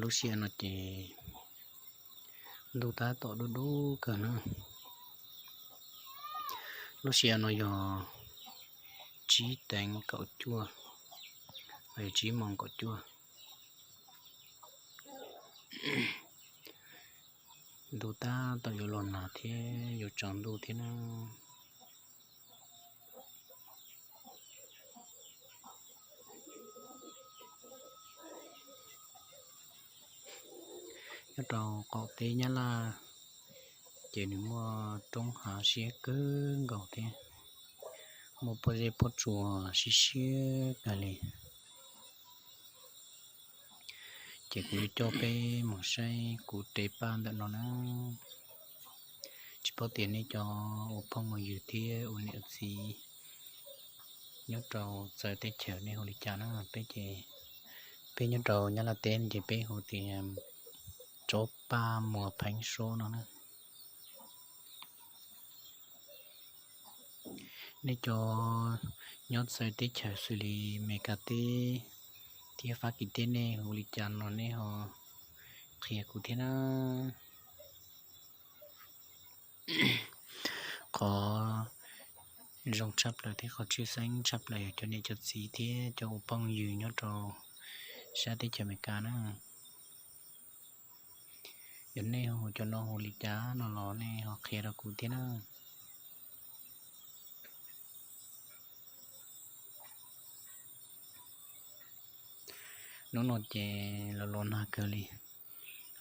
Lub sij hawm no ces ntuj tab tom dub dub kawg na. Lub sij hawm no yog tsib teev kaum cuaj, tsib moos kaum cuaj. Ntuj tab tom yuav los nag thiab yuav tsaus ntuj thiab na. Nyob rau qaum teb Nyab Laj ces nws muaj roob hav siab kawg nkaus thiab, muaj pob zeb pob tsuas siab siab kawg li. Ces kuv yuav coj peb mus saib kuv tej paj ntawm no na. Tsis paub tias nej cov ua phooj ua ywg thiab ua niam txiv nyob rau txawv teb chaws nej hu li cas na. Peb ces, peb nyob rau Nyab Laj teb ces peb hu tias tsob paj muag pheeb suab no na. Nej cov nyob txawv teb chaws xws li Meskas teb thiab Fab Kis teb nej hu li cas no nej ho qhia kuv thiab na. Qhov zoo tshaj plaws thiab qhov tshwj xeeb tshaj plaws yog cov niam cov txiv thiab cov ua phooj ywg nyob rau sab teb chaws Amelikas na. Yog nej hu cov no hu li cas no los nej ho qhia rau kuv thiab na. Hnub no ces los los nag kawg li.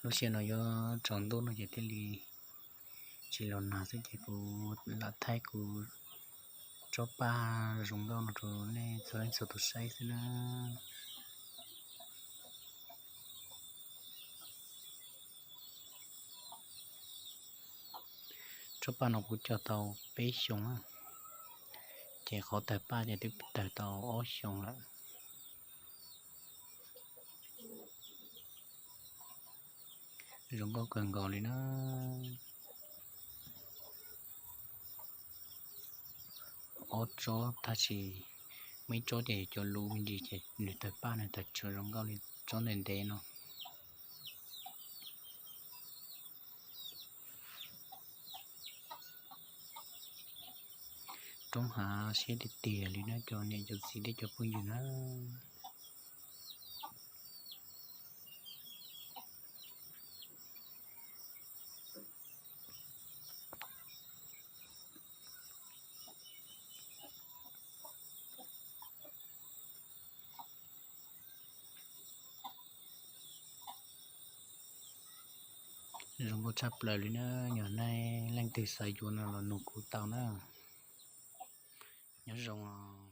Lub sij hawm no yuav tsaus ntuj no ces thiaj li tsis los nag xwb ces kuv lam thaij kuv tsob paj zoo nkauj no rau nej txhua leej txhua tus saib xwb na. Tsob paj no kuv cog tau peb xyoos na, ces qhov tawg paj ces twb tawg tau ob xyoos lawm. Zoo nkauj kawg nkaus li na. Ob tsob tab sis muaj ib tsob ces cov luv me ntsis ces nws tawg paj nws tawg tshuav zoo nkauj li tsob ntev ntev no. Roob hav siab tiag tiag li na cov niam cov txiv thiab cov phooj ywg na. Zoo nkauj tshaj plaws li na, yog nej leej twg xav yuav no los nug kuv tau na. Nyob zoo.